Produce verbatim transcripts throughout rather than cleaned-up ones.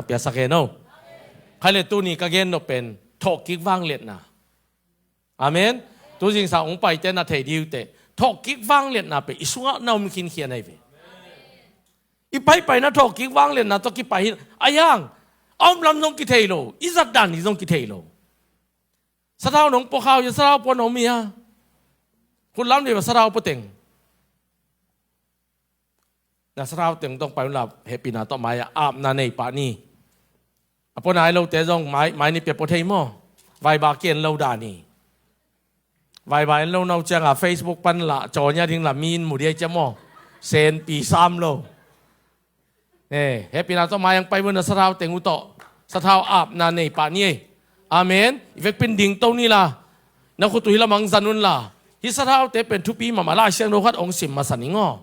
Piaksak hen aw. Khai le tuni ka gen nop pen thawhkik vangliatna. Amen. Tuzingsang hong paite na thei dih uh teh, thawhkik vangliatna pen i sungah na om khinkhian ahi ve. I paipaina thawhkik vangliatna tawh kipai hi a, a hiang a om lam zong kithei lo, i zat dan hi zong kithei lo. Sathau nong pua kha uh hia, sathau pua nong om hia? Khut lam dih va, sathau pua teng. Na sathau teng tawh pai unla, hehpihna tawh mai-ah apna nei pah ni. A pua nai lote zong mai, mai ni pia pua thei maw? Vaiba ki en lo dan hi. Vaiba en lo na uh ciangah Facebook pan lah caw nia ding lah mi in mu dih cia maw? Senpi sam lo. Eh, hehpihna tawh mai-ah pai un, na sathau teng uh tawh sathau apna nei pah ni ei. Amen. I vekpi in dingto ni la, na khut uh hih lamah zang unla, hih sathaute pen thupi mahmah, Lai Siangtho khat hong sim masa ning aw.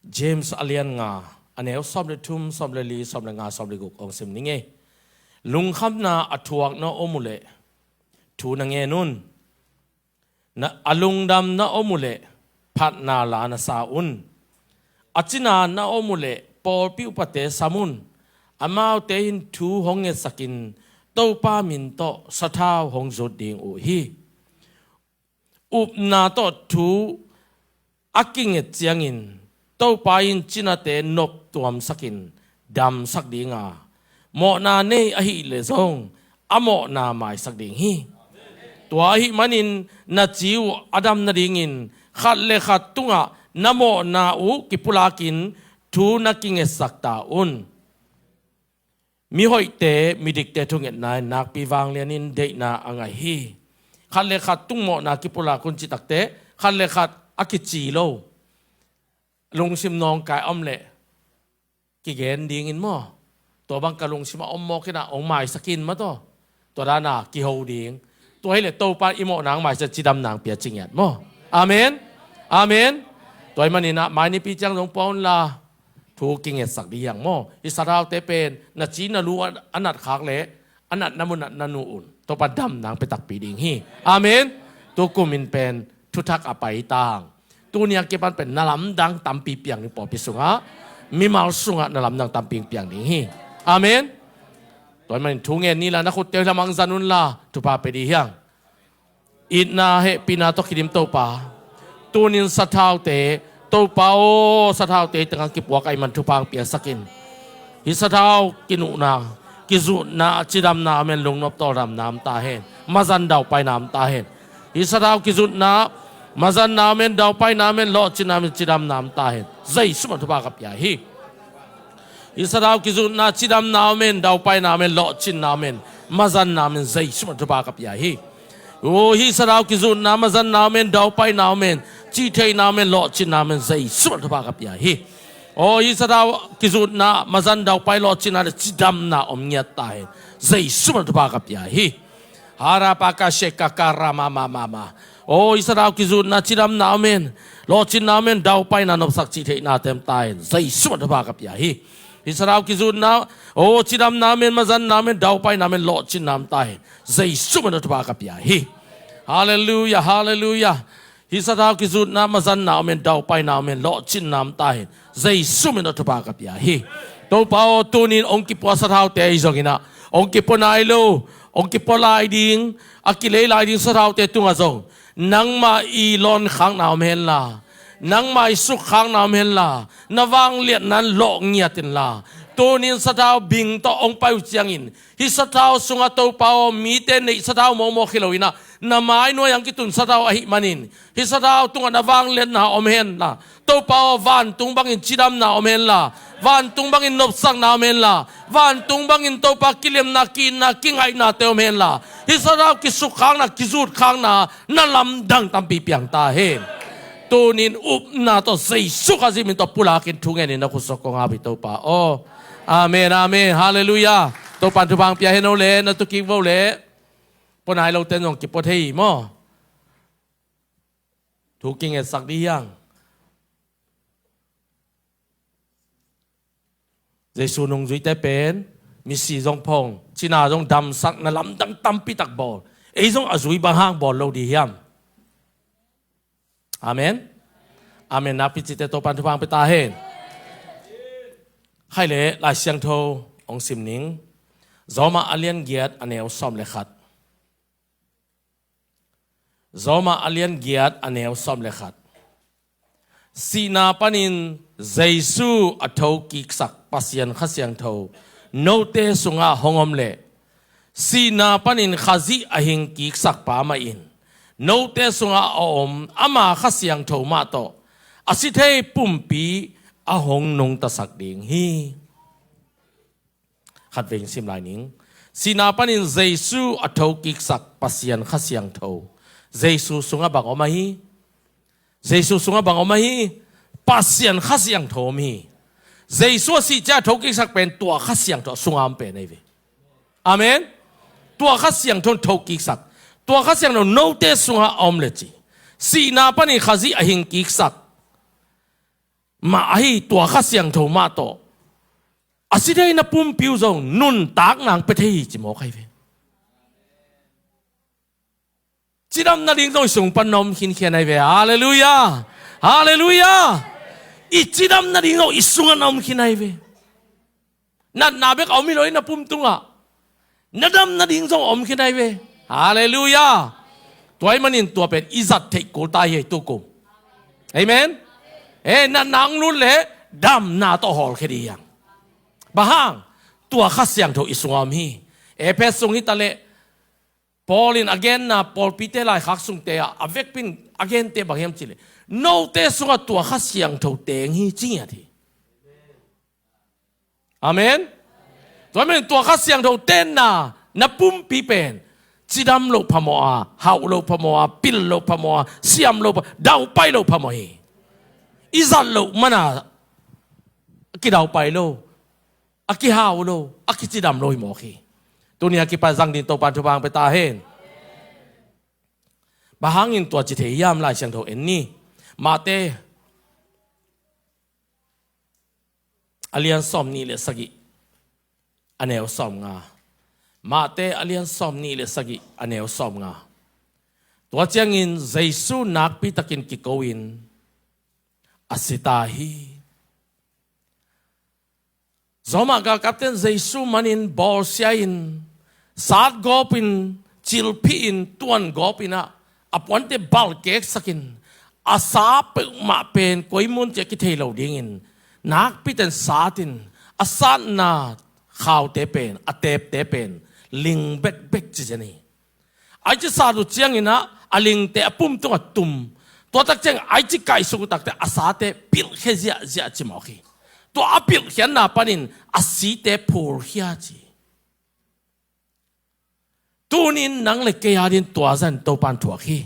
James a lian nga, a neu sawm le thum, sawm le li, sawm le nga, sawm le guk hong sim ning ei. Lungkhamna a thuak na om uh leh thu na ngen un. Na, a lungdam na om uh leh phatna la na sa un. A cina na om uh leh pawlpi upate sam un. Amaute in thu hong ngetsakin Topa min tawh sathau hong zut ding uh hi. Upna tawh thu a kinget ciangin Topa in cinate noptuamsakin damsak ding a, mawhna nei ahih leh zong a mawhna maisak ding hi. Tua ahih manin na ci uh a dam nadingin khat le khat tungah na mawhna uh kipulakin thu na kingetsak ta un. Mihoihte, midikte thungetna in nakpi vanglianin deihna a ngah hi. Khat le khat tung mawhna kipulak un cih takteh, khat le khat a kici lo, lungsim nawngkai a om leh kigen dingin maw? Tua bang ka lungsim a om mawk in ah hong maisak in maw taw. Tua dan a kiho ding. Tua hi leh Topa in i mawhna hong maisak, cidamna hong pia ci ngiat maw? Amen. Amen. Tua ahih manin ah mai nipi ciang zong pua unla, thu kingetsak dih hi hang maw. Hih sathaute pen na ci na lu a, a nat khak leh a natna mun ah na nuh un. Topa damna hong pia takpi ding hi. Amen. Tukum in pen thuthak a pai ta hang. Tuni a kipan pen na lamdang tampi piang ding, pawlpi sungah, mimal sungah na lamdang tampi piang ding hi. Amen. Tua ahih manin thu ngen ni la, na khutte uh hih lamah zang unla, thupha pia dih hi hang. Itna hehpihna tawh kidim Topa. Tunin sathaute, Topa aw, sathaute tengah kipuak ahih man thupha hong piaksak in. Hih sathau kinuhna, kizutna, cidamna om hen, lungnop tawldamna om ta hen. Mazan daupaina om ta hen. Hih sathau kizutna, mazanna om hen, daupaina om hen, lawhcinna om hen, cidamna om ta hen. Jesu min thupha ka pia hi. Hih sathau kizutna, cidamna om hen, daupaina om hen, lawhcinna om hen, mazanna om hen, Jesu min thupha ka pia hi. Aw, hih sathau kizutna, mazanna om hen, daupaina om hen, cihtheihna om hen, lawhcinna om hen, Jesu min thupha ka pia hi. Aw, hih sathau kizutna, mazan, daupai, lawhcinna le cidamna om ngiat ta hen. Jesu min thupha ka pia hi. Harapaka shekaka rama mama ma. Aw, hih sathau kizutna, cidamna om hen, lawhcinna om hen, daupaina, nopsak, cihtheihnate om ta hen. Jesu min thupha ka pia hi. Hih sathau kizutna, aw, cidamna om hen, mazanna om hen, daupaina om hen, lawhcinna om ta hen. Jesu min thupha ka pia hi. Halleluiah, halleluiah. Hih sathau kizutna, mazanna om hen, daupaina om hen, lawhcinna om ta hen. Jesu min a thupha ka pia hi. Topa aw, tunin hong kipua sathaute ahi zongin ah, hong kipua nai lo, hong kipua lai ding, a kilei lai ding sathaute tungah zong nangmah i lawnkhakna om henla, nangmah i sukkhakna om henla, na vangliatna in lawh ngiat inla. Tunin sathau bing tawh hong pai uh ciangin, hih sathau sungah Topa aw, mite neih sathau mawkmawk hi lo in ah, na mai nuai-ah hong kitun sathau ahih manin, hih sathau tungah na vangliatna om henla, Topa aw, vantung bangin cidamna om henla, vantung bangin nopsakna om henla, vantung bangin Topa kiliamna, ki-itna, kingaihnate om henla, hih sathau kisukkhakna, kizutkhakna na lamdang tampi piang ta hen. Tunin upna tawh Jesu Khazih min tawh pulakin thu ngenin na khut sung kong ap hi Topa aw. Amen, amen. Halleluiah. Topa'n thupha hong pia hen aw le, na tu kik vo le. Pua nai lote in zong kipua thei hi maw? Thu kingetsak dih hi hang. Jesu nungzuite pen Misi zong phong, cina zong damsak, na lamdang tampi tak bawl. Ei zong a zui bang hang bawl lo ding hiam? Amen. Amen. Nakpi cite Topan thupha hong pia ta hen. Hai le Lai Siangtho hong sim ning. Roma a lian giat a neu sawm le khat. Roma a lian giat a neu sawm le khat. Sihna panin Jesu a thokiksak Pasian Kha Siangtho note sungah hong om leh, sihna panin Khazih a hingkiksak pa mah in note sungah a om ama Kha Siangtho mah tawh a si thei pumpi a hong nungtasak ding hi. Khatvei sim lai ning. Sihna panin Jesu a thokiksak Pasian Kha Siangtho. Jesu sungah bang om ahi? Jesu sungah bang om ahi? Pasian Kha Siangtho om hi. Jesu a sih ciang a thokiksak pen tua Kha Siangtho a sungah om pen ahi ve. Amen. Tua Kha Siangtho in thokiksak. Tua Kha Siangtho note sungah a om le ci. Sihna panin Khazih a hingkiksak mah ahi tua Kha Siangtho mah tawh a si thei na pumpi uh zong nuntakna hong pia thei hi ci mawk ahi ve. Cidam nading zong i sung pan na om khinkhian ahi ve. Halleluiah. Halleluiah. I cidam nading zong i sungah na om khin ahi ve. Natna bek a om hi lo hi na pum tungah. Na dam nading zong a om khin ahi ve. Halleluiah. Tua ahih manin tua pen i zat theih kul ta hi ei tukum. Amen. Eh, natna hong lut leh damna tawh hawlkhia ding hi hang. Bang hang? Tua Kha Siangtho i sungah om hi. Efesa sung hi ta leh Paul in a genna pawlpite laikhak sungte ah a vekpi in a gente bang hiam cih leh, note sungah tua Kha Siangtho teng hi ci ngiat hi. Amen. Tua ahih manin tua Kha Siangtho tenna na pumpi pen cidam loh phamawh a, hauh loh phamawh a, pil loh phamawh a, siam loh pha, daupai loh phamawh hi. I zat loh man a kidaupai lo, a kihau lo, a kicidam lo hi mawk hi. Tuni a kipan zang ding Topan thupha hong pia ta hen. Bang hangin tua ci thei hiam? Lai Siangtho en ni. Mate a lian sawm nih le sagih a neu sawm nga. Mate a lian sawm nih le sagih a neu sawm nga. Tua ciangin Jesu nakpi takin kiko in a si ta hi. Roma galkapten Jesu manin bawlsia in, satgawp in, cilphih in, tuangawp in ah, a puante balkeksak in, a sa peuhmah pen koi mun cih a kithei lo dingin, nakpi ten sat in, a satna khaute pen, a teepte pen ling bekbek ci zen hi. Aici sat uh ciangin ah a lingte a pum tungah tum. Tua tak ciang aici kaihsuk uh tak teh a sate pilhkhia ziahziah ci mawk hi. Tua a pilhkhiatna panin a site phulkhia ci. Tuni in nang le kei adingin tua zan Topan thuak hi.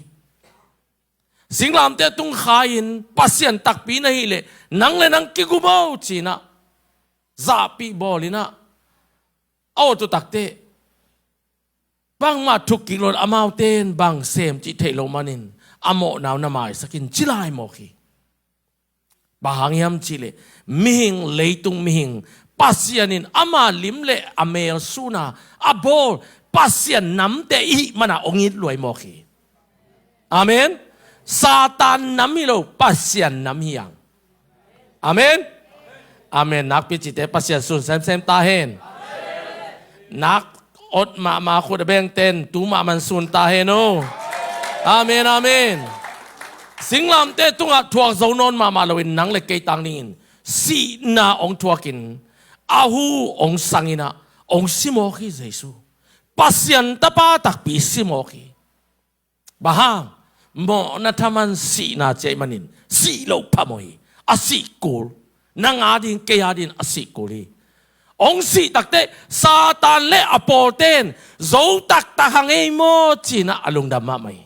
Singlamteh tung kha-in Pasian takpi na hih leh nang le nang kigum o ci-in ah zahpih bawl in ah a awt uh tak teh bangmah thuk kik lo in amaute in bang sem cih theih loh manin a mawhna uh na maisak in ci lai mawk hi. Bang hang hiam cih leh mihing, leitung mihing, Pasian in ama lim le a mel sun a a bawl Pasian namte i hih man a hong it lua hi mawk hi. Amen. Satan nam hi lo, Pasian nam hi hang. Amen. Amen. Nakpi cite Pasian sun semsem ta hen. Nak ot mahmah khut a bengten tu mahmah sun ta hen o. Amen, amen. Singlamteh tungah thuak zo nawn mahmah loin nang le kei tang dingin sihna hong thuakin a hu hong sang in ah hong si mawk hi Jesu. Pasian tapa takpi si mawk hi. Bang hang? Mawhna thaman sihna ci ahih manin sih loh phamawh hi. A sih kul. Nang ading kei adingin a sih kul hi. Hong sih tak teh Satan le a pawlte in zo taktak hang ei maw ci-in ah a lungdam mahmah hi.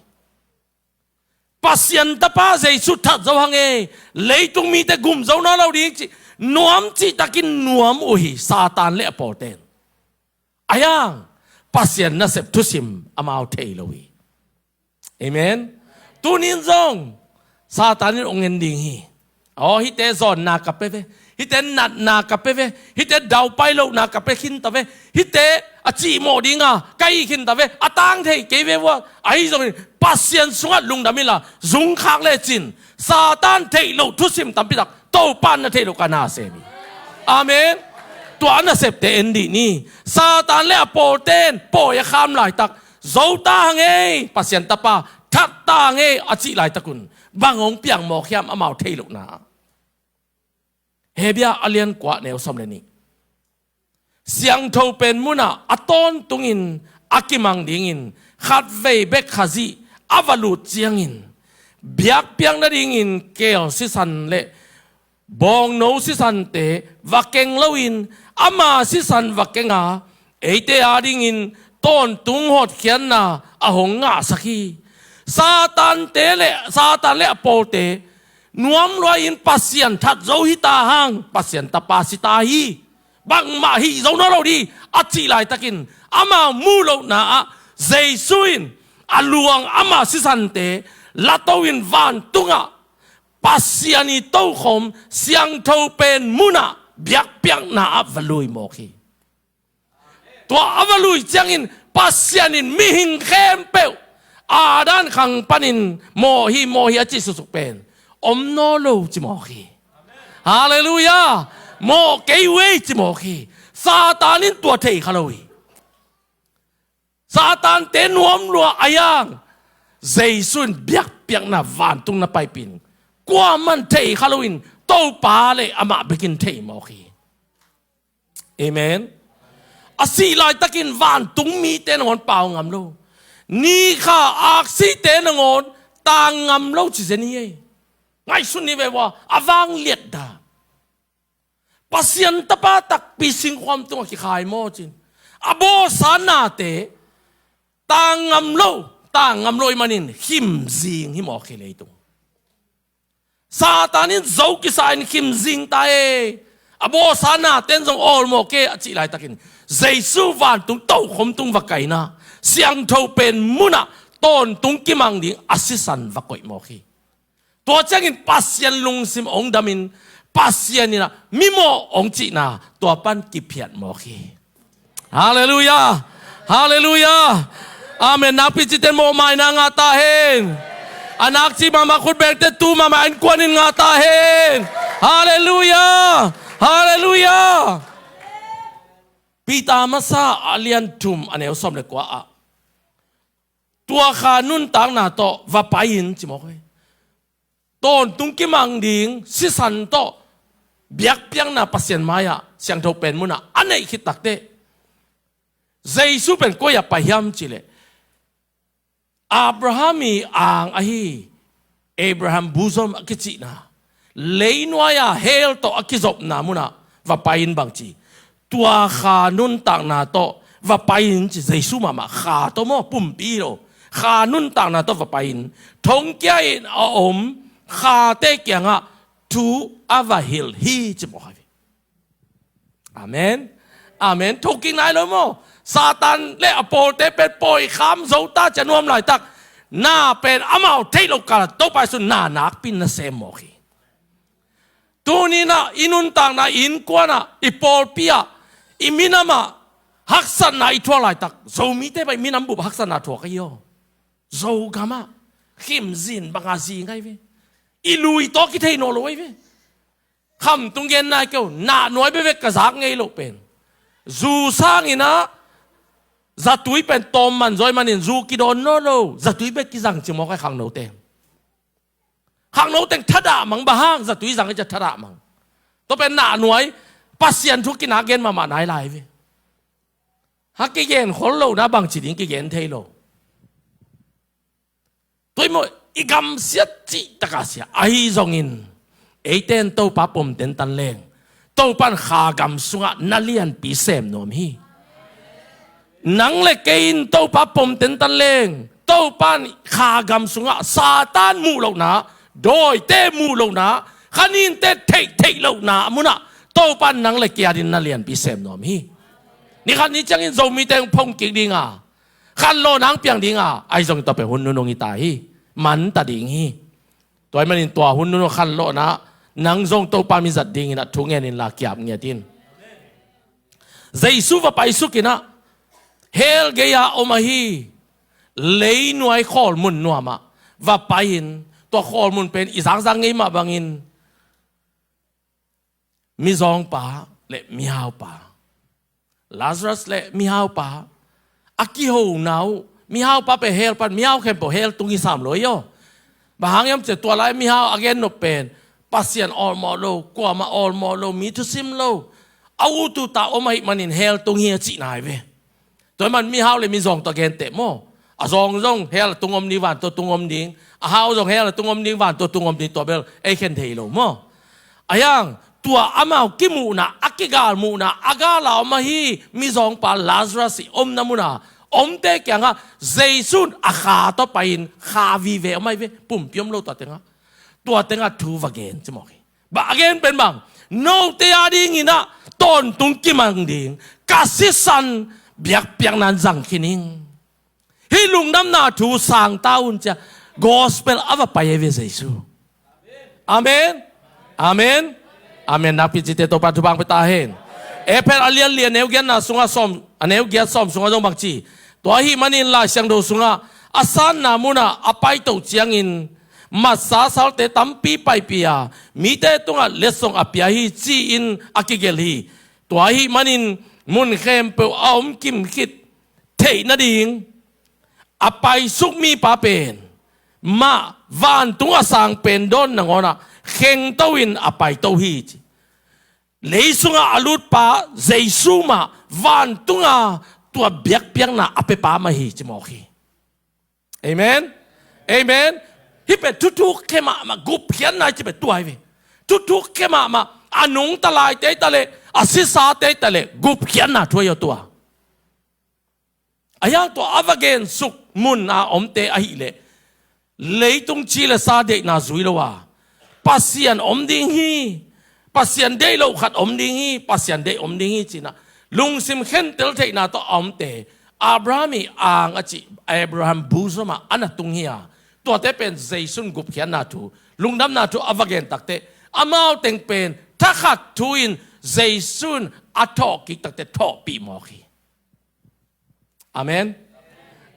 Pasian tapa Jesu that zo hang ei, leitung mite gum zo nawn lo ding ci nuam cihtakin nuam uh hi Satan le a pawlte in. Ahi hang Pasian nasep thusim amau thei lo hi. Amen. Tuni in zong Satan in hong en ding hi. Aw, hihte zawnna ka pe ve, Hihte natna ka pia ve, hihte daupai lohna ka pia khin ta ve, hihte a cihmawh dinga ka hih khin ta ve, a tang thei kei ve vua. Ahi zongin Pasian sungah lungdam inla zungkhak lecin Satan theih loh thusim tampi tak Topa na theih loh ka na sem hi. Amen. Tua a nasepte en dih ni. Satan le a pawlten pawi a kham laitak, zo ta hang ei, Pasian tapa that ta hang ei a cih laitakun bang hong piang mawk hiam amau thei lohna? Hebru a lian kua neu sawm le nih. Siangtho pen munah a tawntungin a kimang dingin khatvei bek Khazih a va lut ciangin biakpiak nadingin keel sisan le bawngno sisante va keng loin ama sisan va kenga eite adingin tawntung hotkhiatna a hong ngahsak hi. Satante le, Satan le a pawlte nuam luai-in Pasian that zo hi ta hang, Pasian tapa si ta hi, bangmah hih zo nawn lo dih a cih laitakin amau muh lohna ah Jesu in a luang ama sisante lato in vantungah Pasian ii tokhom siangtho pen munah biakpiakna ah va lui mawk hi. Tua a va lui ciangin Pasian in mihing khempeuh Adam khang panin mawh hi, mawh hi a cih suksuk pen om nawn lo ci mawk hi. Halleluiah. Mawh kei uh ei ci mawk hi. Satan in tua thei kha lo hi. Satante nuam lua a yang Jesu in biakpiakna vantung na paipih in kuaman thei kha loin Topa le amah bekin thei mawk hi. Amen. A sih laitakin vantung mite nangawn pau ngam lo, ni kha aksite nangawn tang ngam lo ci zen hi ei. Ngaihsun ni ve vua, a vangliat dah. Pasian tapa takpi singkhuam tungah kikhai maw cin, a bawsa nate tang ngam lo, tang ngam lo ih manin khimzing hi mawk hi leitung. Satan in zo kisa in khimzing ta e, a bawsa naten zong awlmawh kei a cih laitakin Jesu vantung tokhom tung va kaina siangtho pen munah tawntung kimang ding a sisan va koih mawk hi. Tua ciangin Pasian lungsim hong damin Pasian inah mimawh hong cihna tua pan kiphiat mawk hi. Halleluiah. Halleluiah. Amen. Nakpi cite mawhmaina ngah ta hen. A nakci mahmah khutbengte tu mahmah innkuan in ngah ta hen. Halleluiah. Halleluiah. Peter masa a lian thum a neu sawm le kua ah tua kha nuntakna tawh va pai in ci mawk hi. Tawntung kimang ding sisan tawh biakpiakna Pasian mai-ah siangtho pen munah a neih khit takteh Jesu pen koi ah pai hiam cihleh Abraham ii ang ahi Abraham bosom a kicihna, leinuai-a hell tawh a kizopna munah va pai in bang ci, tua kha nuntakna tawh va pai in ci. Jesu mahmah kha tawh maw, pumpi lo, kha nuntakna tawh va pai in thongkia in a om khate kiangah thu a va hilh hi ci mawk hi. Amen. Amen. Thokik nai lo maw? Satan le a pawlte pen pawi kham zo ta cia nuam laitak na pen amau theih loh kal Topa Jesu na nakpi in na sem mawk hi. Tuninah i nuntakna, i innkuanah, i pawlpi-ah, i minamah haksatna i thuak laitak Zomite pai minam bup haksatna thuak ahi aw. Zogamah khimzin banga zi ngai ve. I lui tawh kithei nawn lo ahi ve. Khamtung gen nai keu, nahnuai bekbek ka zak ngei loh pen zu sanginah zatui pen tawm man zawi manin zu kidawn nawn lo, zatui bek kizang ci mawk ai khangnote. Khangno teng thadah mang, bang hang zatui zang ai cia thadah mang. Tua pen nahnuai Pasian thu kinak gen mahmah nai lai ve. Ha kigen khol lo na bang ci ding kigen thei lo. Tua i maw i gamsiat cih taka sia ahi zongin eite in Topa pom tentan leng Topa in kha gam sungah na lianpi sem nuam hi. Nang le kei in Topa pom tentan leng Topa in kha gam sungah Satan muh lohna, dawite muh lohna, khaninte theih theih lohna a munah Topa in nang le kei adin na lianpi sem nuam hi. Nikhat ni ciangin Zomite hong phongkik dinga khanlawh nang piang dinga ahi zongin tua pen hun nunung hi ta hi. Manta ding hi. Tua ahih manin tua hun nunung khanlawhna Nang zong Topa mizat dingin ah thu ngen inla kiap ngiat in. Jesu va paisuk in ah, hell gei-a om ahi leinuai khawlmun nuamah va pai-in, tua khawlmun pen i zangzang ngei mah bangin mizawngpa le mihaupa, Lazarus le mihaupa a kihona uh. Mihaupa pen hell pan, mihau khempeuh hell tung hi sam lo hi aw. Bang hang hiam cih leh tua lai mihau a gen nop pen Pasian awlmawh lo, kuamah awlmawh lo, mi thusim lo, a ut uh ta om ahih manin hell tung hi a cihna hi ve. Tua ahih man mihau le mizawng tawh genteh maw? A zawng zong hell a tung om ding, vantung tung om ding. A hau zong hell a tung om ding, vantung tung om ding, tua bel ei khen thei lo maw? Ahi hang tua amau kimuhna, a kigalmuhna, a gala om ahi mizawngpa Lazarus i omna muna omte kiangah Jesu in a kha tawh pai-in kha vive om ahi ve, pumpi om lo tua tengah. Tua tengah thu va gen ci mawk hi. Bang a gen pen bang? Note a dingin ah tawntung kimang ding, ka sisan biakpiakna in zang khin ing. Hih lungdamna thu sang ta un ci-a gospel a va pai ahi ve Jesu. Amen. Amen. Amen. Nakpi cite Topa thupha pia ta hen. Efesa a lian li a neu giatna sungah sawm, a neu giat sawm sungah zong bang ci? Tua ahih manin Lai Siangtho sungah a sanna munah a paito ciangin matsa salte tampi paipih a, mite tungah letsong a pia hi ci-in a kigelh hi. Tua ahih manin mun khempeuh a om kim khit theih nading a paisuk mipa pen mah vantung a sang pen dawn nangawnah khengto in a paito hi ci. Lei sungah a lutpa Jesu mah vantunga tua biakpiakna a pepa mah hi ci mawk hi. Amen. Amen. Hih pen thuthuk khe mahmah, gupkhiatna i cih pen tua hi ve. Thuthuk khe mahmah, a nungta laite i ta leh, a sisate i ta leh gupkhiatna thu ahi aw tua. Ahi hang tua a va gensuk mun a omte ahih leh leitung ci le sa deihna zui lo a, Pasian om ding hi, Pasian deih loh khat om ding hi, Pasian deih om ding hi ci-in ah lungsim khentel theihna tawh a omte, Abraham ii ang a cih Abraham bosom ah a na tung hi a, tuate pen Jesu in gupkhiatna thu, lungdamna thu a va gen takteh amau teng pen thakhat thu-in Jesu in a thawhkik takteh thawhpih mawk hi. Amen.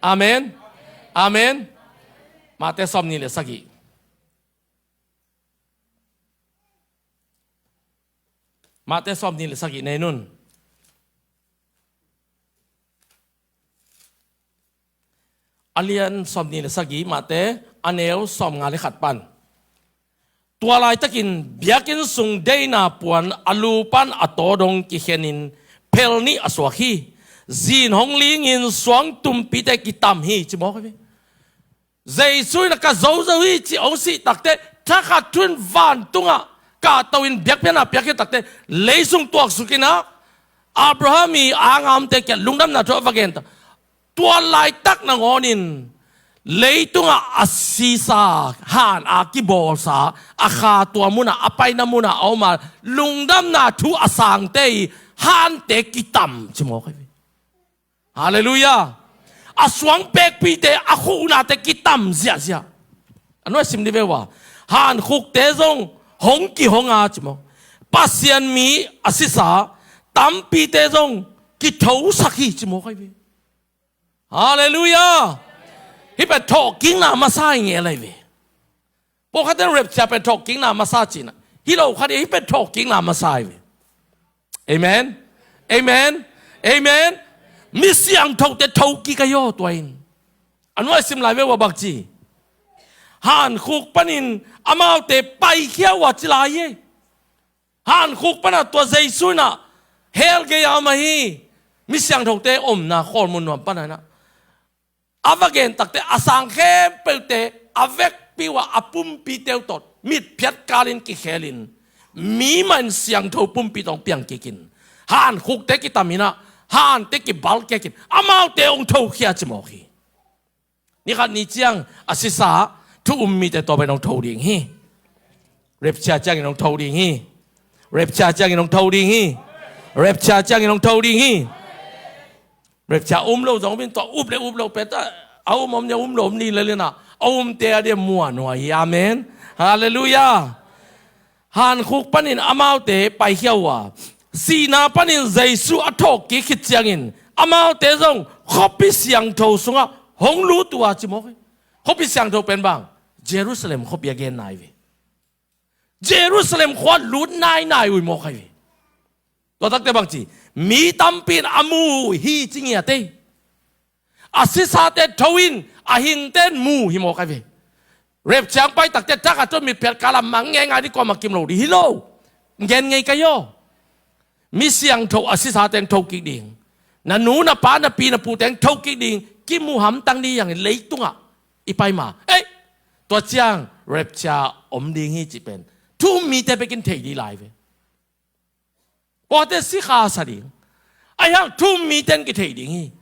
Amen. Amen. Mate sawmnih le sagih. Mate sawmnih le sagih nei un. A lian sawmnih le sagih, Mate a neu sawmnga le khat pan. Tua laitakin biakinn sung deihna puan a lu pan a taw dong kikhenin phel nih a suak hi. Zin hong lingin suang tumpite kitam hi ci mawk hi ve. Jesu in a ka zozo hi ci hong sih takteh thakhat thu-in vantungah kahto in biakpiakna piak hi takteh leisung tuaksuk in ah Abraham ii ang a omte kiang lungdamna thu a va gen ta. Tua laitak nangawnin leitungah a sisa, han a kibawlsa, a kha tua munah, a paina munah a om a, lungdamna thu a sangte ii hante kitam ci mawk hi ve. Halleluiah. A suang pekpihte, a khuhnate kitam ziahziah. A nuai sim ni ve ua. Hankhukte zong hong kihong a ci mawk. Pasian mi a sisa tampite zong kithosak hi ci mawk ahi ve. Halleluiah. Hih pen thawhkikna masa hi ngel ahi ve. Pawlkhatte in rapture pen thawhkikna masa ci na. Hi lo khat hi, hih pen thawhkikna masa hi ve. Amen. Amen. Amen. Mi siangthote thokik ahi aw tua in. A nuai sim lai ve ua bang ci. Hankhuk panin amaute paikhia uh a ci lai hi. Hankhuk panah tua Jesu in ah hell gei-a om ahi. Mi siangthote omna khawlmun nuam panah in ah a va gen takteh a sang khempeuhte a vekpi uh a, a pumpite uh tawh mitphiat kalin kikhelin mi mah in siangtho pumpi tawh hong piang kikin hankhukte kitam in ah hante kibalkiakin amaute hong thokhia ci mawk hi. Ni khat ni ciang a sisa thu um mite tua pen hong tho ding hi. Rapture ciangin hong tho ding hi. Rapture ciangin hong tho ding hi. Rapture ciangin hong tho ding hi. Rapture um lo zong om in tua up le up lo pen ta a um om ni a um lo om ni le le na a umte a dia muanhuai hi. Amen. Halleluiah. hankhuk panin amaute paikhia uh a, sihna panin Jesu a thawhkik khit ciangin amaute zong khuapi siangtho sungah hong lut uh a ci mawk hi. Khuapi siangtho pen bang, Jerusalem khuapi a gen nai ve. Jerusalem khua lut nainai uh hi mawk hi ve. Tua takte bang ci, mi tampi in a mu uh hi ci ngiat ei. A sisate tho in, a hingte in mu hi mawk hi ve. Rapture hong pai takte thakhat tun mitphiat kala mang ngeingai ding, kuamah kim lo ding hi lo. Gen ngei ka hi aw. Mi siangtho a sisate hong thokik ding. Na nu, na pa, na pi, na pute hong thokik ding. Kimu hamtang ding hi hang, leitungah i pai ma. Ei, tua ciang rapture om ding hi cih pen thu-um mite bekin thei ding lai ve. Kuate si kha sa ding. Ahi hang thu-um mite in kithei ding hi.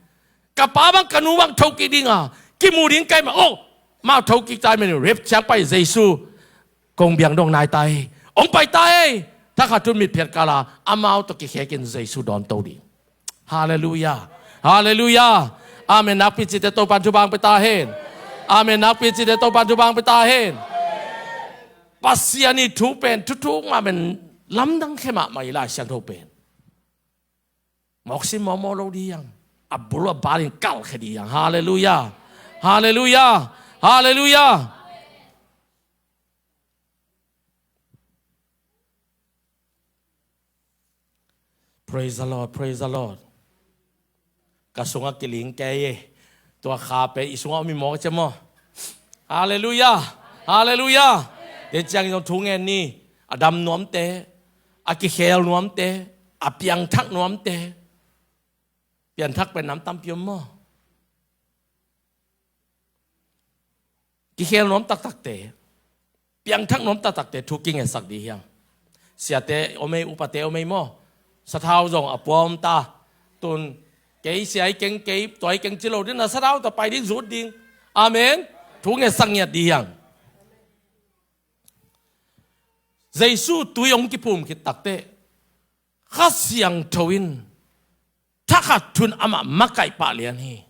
Ka pa bang, ka nu bang thokik ding a, kimu ding ka hi mah. Oh, amau thokik ta ahih manin rapture hong pai Jesu kong biang dong nai ta hi. Hong pai ta hi. Thakhat tun mitphiat kala amau tawh kikhekin Jesu dawnto ding. Halleluiah. Halleluiah. Amen nakpi cite Topa'n thupha hong pia ta hen. Amen nakpi cite Topa'n thupha hong pia ta hen. Pasian ii thu pen thuthuk mah pen, lamdang khe mahmah hi, Lai Siangtho pen. Mawk sin mawkmawk lo ding hi hang. A bul a bal in kalh khia ding hi hang. Halleluiah. Halleluiah. Halleluiah. Praise the Lord, praise the Lord. Ka sungah kiling kei e. Tua kha pen i sungah om hi mawk a ci maw. Halleluiah. Halleluiah. Tua ciangin zong thu ngen ni. A dam nuamte, a kikhel nuamte, a piangthak nuamte. Piangthak pen nam tampi om maw. Kikhel nuam taktakte, piangthak nuam taktakte thu kingetsak ding hi hang. Siate om ei, upate om ei maw. Sathau zong a pua om ta. Tun kei sia hi keng, kei tua hi keng ci lo ding, na sathau tawh pai ding, zut ding. Amen. Thu ngetsak ngiat ding hi hang. Jesu tui hong kiphum khit takte Kha Siangtho in thakhat thun amah makaih pah lian hi.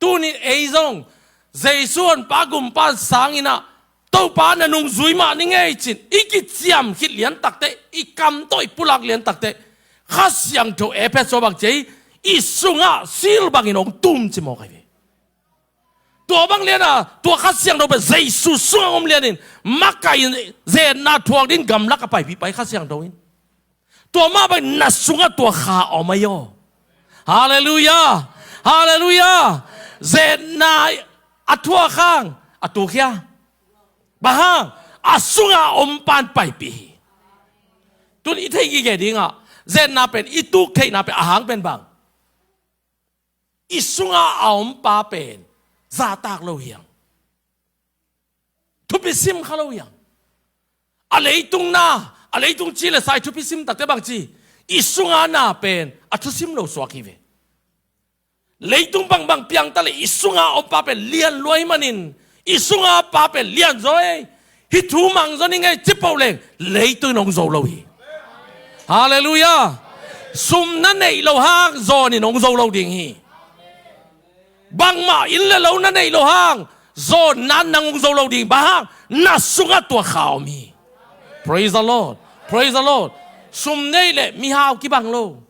Tunin ei zong Jesu Honpa Gumpa sangin ah, Topa na nungzui mah ni ngei cin i kiciam khit lian takte, i kam tawh i pulak lian takte, Kha Siangtho Efesa bang ci ei, i sungah sil bangin hong tum ci mawk ahi ve. Tua bang lian a, tua Kha Siangtho pen Jesu sungah om lianin, makaih in zetna thuak ding gamlak a paipih pah Kha Siangtho in. Tua mah bangin na sungah tua Kha a om ahi aw. Halleluiah. Halleluiah. Zetna a thuak hang a tukhia. Bang hang, a sungah a om pa'n paipih hi. Tun i theih gige dingah, zetna pen, i tuk theihna pen a hang pen bang, i sungah a om pa pen zahtak lo hi hang. Thupi sim kha lo hi hang. A leitung na, a leitung ci le sa i thupi sim takte bang ci, i sungah na pen a thusim lo suak hi ve. Leitung bangbang piang ta le i sungah a om pa pen lian lua ahih manin, i sungah a pa pen lian zaw ei, hih thu mang zaw ni ngei ci peuh leng leitung in hong zo lo hi. Halleluiah. Sum na neih loh hang zawn in hong zo lo ding hi. Bangmah inn le lo na neih loh hang zawn in nang hong zo lo ding. Bang hang, na sungah tua Kha om hi. Praise the Lord. Praise the Lord. Sum nei le mihau kibang lo.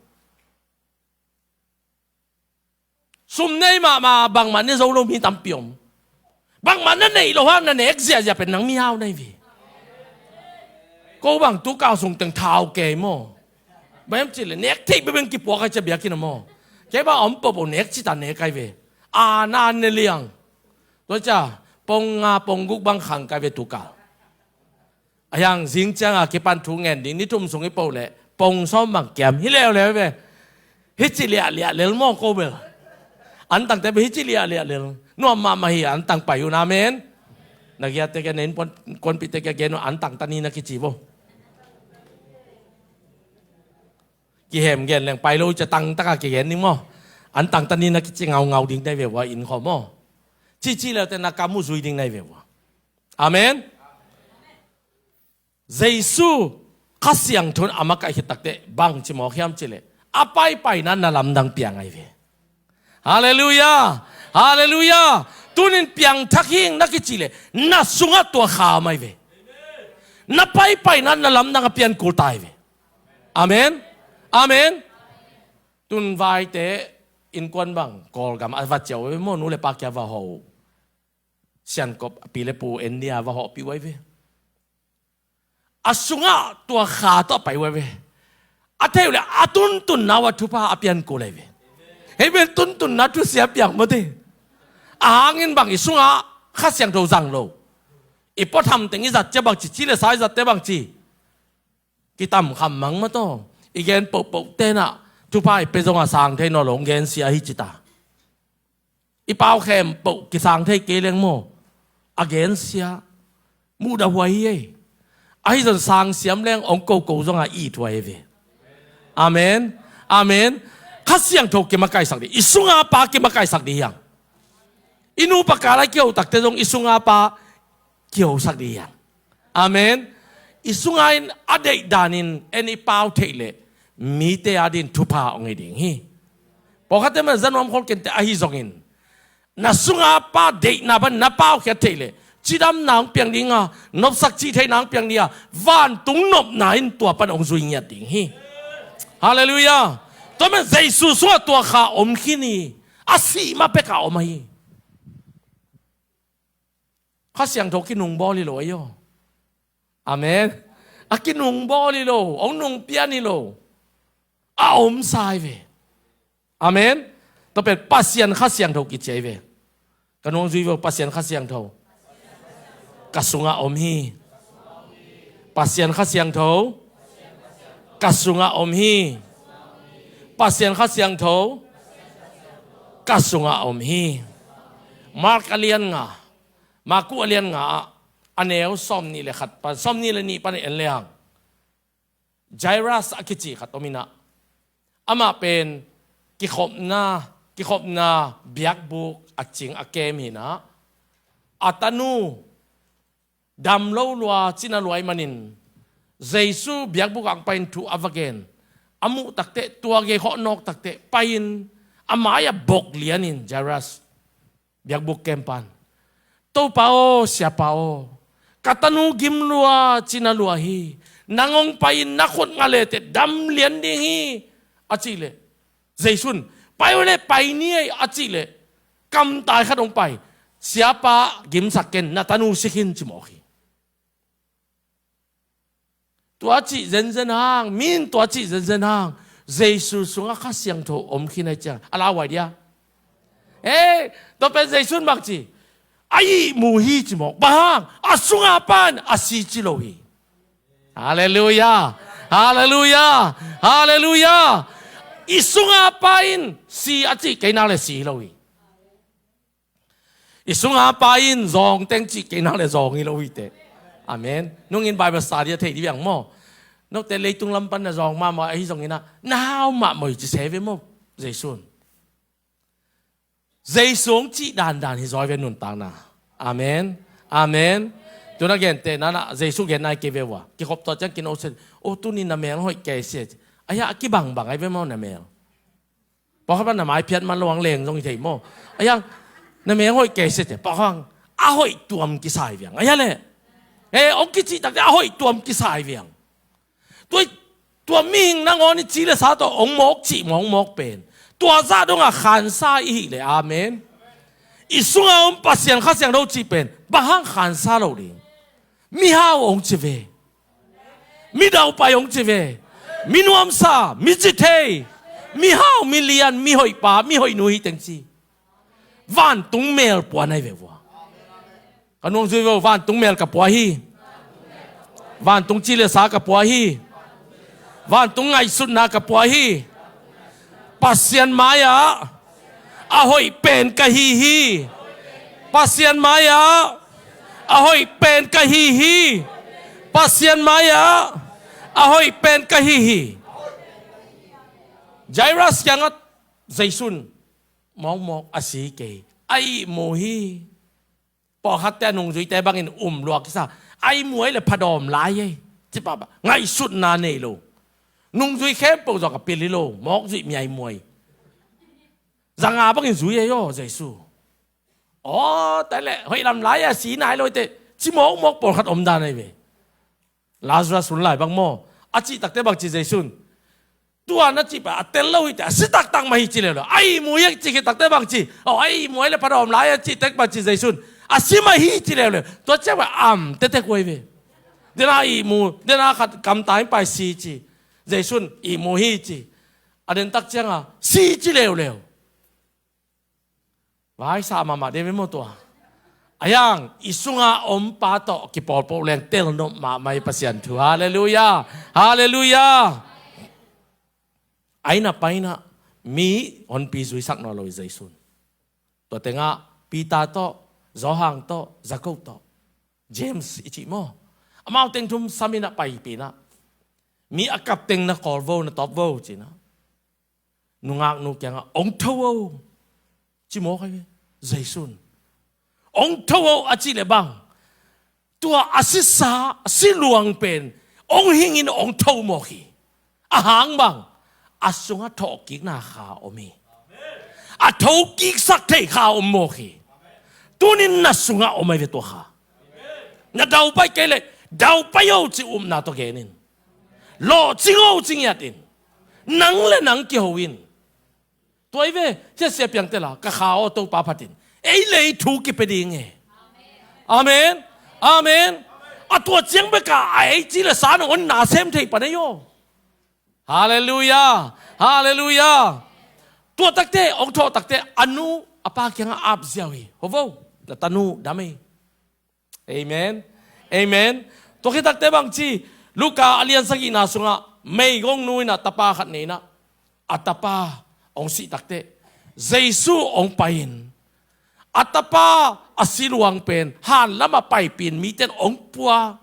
Sum nei mahmah, bangmah ne zo lo mi tampi om. Bangmah na neih loh hang na nek ziahziah pen nang mihau na hi ve. Ko bang tu kal sung teng thau kei maw. Bang hiam cih leh nek theih bebeng kipuak ahi ciah biakinn ah maw. Kei bang a om pohpoh nek cita nek ahi ve. A na ne liang. Tua ciah pong nga pong guk bang khang kai ve tu kal. A hiang zing ciangah kipan thu ngen ding, ni thum sung i po leh pong sawm bang kiam hi leuleu ve. Hih ci liahliah lel maw ko bel. Antangte bel hih ci liahliah lel. Nuam mahmah hi, antang pai un, amen. Na giate kia, na innkuanpihte kia gen un, antang ta ni na kici vo. Kihem gen leng pai lo ciah tangtaka kigen ding maw. Antang ta ni na kici ngaungau ding na hi ve ua, inn khawng maw. Cihcih leute na kam uh zui ding na hi ve ua. Amen. Jesu Kha Siangtho in a makaih khit takte bang ci mawk hiam cih leh, a paipaina na lamdang piang ahi ve. Halleluiah. Halleluiah. Tunin piangthak hing na kicih leh na sungah tua Kha om ahi ve. Na paipaina na lamdang a pian kul tai ve. Amen. Amen. Tun vaite innkuan bang Kawlgam a va ciah uh ve maw, nu le pa kia va hawh uh. Siankop a pi le pu India va hawhpih uh ahi ve. A sungah tua kha tawh a pai uh ahi ve. A theih uh le a tuntunna uh a thupha a pian kul ahi ve. Hei pen tuntunna thusia piang mawte. A hangin bang i sungah Kha Siangtho zang lo, i puatham teng i zat ciang bangci, ci le sa i zat te bangci, kitam kham mang mataw. I gen pohpoh tenah thupha i pe zongah sang thei nawn lo, hong gensia hi ci ta. I pau khempeuh kisang thei kei leng maw, a gensia muhdahhuai hi ei. Ahi zong sang siam leng hong koko zongah i ithuai hi ve. Amen. Amen. Kha Siangtho kimakaisak dih, i sunga pa kimakaisak dih hiang. I nupa kal a kiho takte zong i sunga pa kihosak dih hiang. Amen. I sunga in a deih danin en i pau theih leh mite adin thupha hong hi ding hi. Pawlkhatte man za nuam khol kente ahi zongin, na sunga pa deihna pan na paukhiat theih leh cidamna hong piang dinga, nopsak cihtheihna hong piang dinga, vantung nopna in tua pan hong zui ngiat ding hi. Halleluiah. Tua man Jesu sungah tua kha om khin hi. A sih ma pekah om ahi. Kha Siangtho kinungbawl hi lo ahi aw. Amen. A kinungbawl hi lo, hong nungpian hi lo. A omsa hi ve. Amen. Tua pen Pasian Kha Siangtho kici ahi ve. Ka nuang zui ve uh, Pasian Kha Siangtho ka sungah om hi. Pasian Kha Siangtho ka sungah om hi. Pasian Kha Siangtho ka sungah om hi. Mark a lian nga, Marku a lian nga ah, a neu sawmnih le khat pan, sawmnih le nih pan en lehang, Jairus a kici khat om inah, amah pen kikhopna, kikhopna biakbuk a cing a kem hinah, a tanu dam lo lua, cina luai manin Jesu biakbuk ah hong pai-in thu a va gen. A muh takteh, tua gei khawh nawk takteh pai-in a mai-ah bok lianin Jairus biakbuk kempan, Topa aw, Siapa aw, ka tanu gim lua, cina lua hi. Nang hong pai-in na khut nga leteh dam lian ding hi, a cih leh, Jesu in, pai uh leh pai ni ei, a cih leh, kamtai khat hong pai. Siapa, gimsak ken, na tanu si khin, ci mawk hi. Tua cih zenzen hang, mi in tua cih zenzen hang, Jesu sungah Kha Siangtho om khin ahih ciang a lauhuai dia. Ei, tua pen Jesu in bang ci? A ihmu hi ci mawk. Bang hang? A sunga pan a si ci lo hi. Halleluiah. Halleluiah. Halleluiah. I sunga pa in si a cih kei nak le si hi lo hi. I sunga pa in zawng teng cih kei nak le zawng hi lo hi teh. Amen. Nungin Bible study a theih dih viang maw. Note leitung lam pan na zawng mahmah ahi zongin ah, na hau mahmah hi ci se ve maw. Jesu in, Jesu hong cih dandan hi zaw hi ve nuntakna. Amen. Amen. Tuna gente nanah Jesu gen nai kei ve uh a, kikhop tawh ciang kino se, o, tuni na mel hoih kei se. Ahi a kibangbang ahi ve maw na mel. Pawlkhat pan na mai phiat man lo ang leng zong hi thei maw. Ahi hang, na meng hoih kei se te, pawlkhat hang, a hoih tuam kisai viang. Ahi a leh. Eh, hong kicih takte a hoih tuam kisai viang. Tua, tua mihing nangawn i ci le sa tawh hong mawk cih maw, hong mawk pen. Tua zah dongah khansa i hih leh, amen. I sunga om Pasian Kha Siangtho cih pen, bang hang khansa lo ding. Mihau hong ci ve. Midaupai hong ci ve. Minuamsa, micithei, mihau, milian, mihoihpa, mihoihnu hi teng ci. Vantung mel pua nai ve vua. Ka nuang zui ve uh, vantung mel ka pua hi. Vantung ci le sa ka pua hi. Vantung ngaihsutna ka pua hi. Pasian mai-ah a hoih pen ka hi hi. Pasian mai-ah a hoih pen ka hi hi. Pasian mai-ah a hoih pen ka hi hi. Jairus kiangah Jesu in mawkmawk a si kei, a ihmu hi. Pawlkhatte a nungzuite bangin um lua kisa. A ihmu ahih leh phadawm lai ei. Ci pahpah, ngaihsutna nei lo. Nungzui khempeuh zawh a pil hi lo. Mawk zuih mi a ihmu ahi. Zanga bangin zui ei aw Jesu. Aw, tua leh hoih lam lai a si nai lo hi teh, ci mawkmawk pawlkhat om dan ahi ve. Lazarus hun lai bang maw? A cih takte bang ci Jesu'n? Tua na cih pen a tel lo hi teh, a si taktak mah hi ci leuleu. A ihmu hi a cih khit takte bang ci? Aw, a ihmu hi leh pha dawm lai a cih tek bang ci Jesu'n? A si mah hi ci leuleu. Tua ciang pen a am tektek uh ahi ve. Dena ihmu, dena khat kamtai in pai si ci. Jesu'n ihmu hi ci. A den tak ciang a si ci leuleu. Vaisa mahmah ding ve maw tua. A hiang i sunga om pa tawh kipawlpawh leng telnop mahmah hi Pasian thu. Halleluiah. Halleluiah. A inn ah pai in ah mi honpi zuisak nawn lo hi Jesu'n. Tua tengah Peter tawh, Johan tawh, Jakob tawh, James i cih maw, amau teng thum sam in ah paipih in ah, mi a kap teng na kawl vo, na tawp vo ci in ah, nungaknu kiangah, ong tho o, ci mawk ahi ve. Jesu'n ong tho o a cih leh bang, tua a sisa, a si luang pen ong hingin ong tho mawk hi. A hang bang, a sungah thawhkikna kha om hi. A thokiksak thei kha om mawk hi. Tunin na sungah om ahi ve tua kha. Na daupai kei leh, daupai o ci upna tawh gen in. Lawhcing o ci ngiat in. Nang le nang kiho in. Tua hi ve, sia sia piang tela, ka kha aw Topa phatin. Ei le ei thu kipia ding e. Amen. Amen. A tua ciang bek a, a ei ci le sa na ong na sem thei pan ei aw. Halleluiah. Halleluiah. Tua takte, ong thawh takte, a nu a pa kiangah ap ziau hi. Ho vo, na tanu dam ei. Amen. Amen. Tua khit takte bang ci, Luka a lian sagihna sungah meigongnu in ah tapa khat nei in ah, a tapa ong sih takte, Jesu ong pai in, a tapa a si luang pen han lamah paipih in mite in ong pua.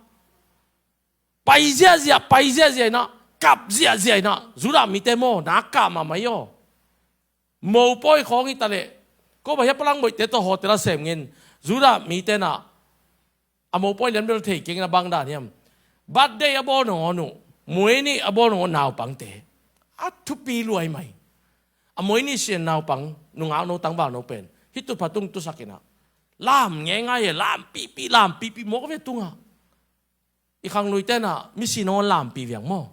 Pai ziahziah, pai ziahziah in ah, kap ziahziah in ah, Judah mite maw, na kah mahmah hi aw. Mopawi khawng hi ta leh, ko bang hia, palangboihte tawh hotel ah sem ngen, Judah mite in ah, a mopawi lian bel thei keng in ah, bang dan hiam, birthday a bawl nangawn uh, muaini a bawl nangawn naupangte, a thupi luai mai. A muaini sian naupang, nungakno tangvalno pen hih tutphah tung tusak in ah, lam ngeingai e, lam pihpih, lam pihpih mawk ve tungah. I khangluite in ah misi nangawn lampih viang maw.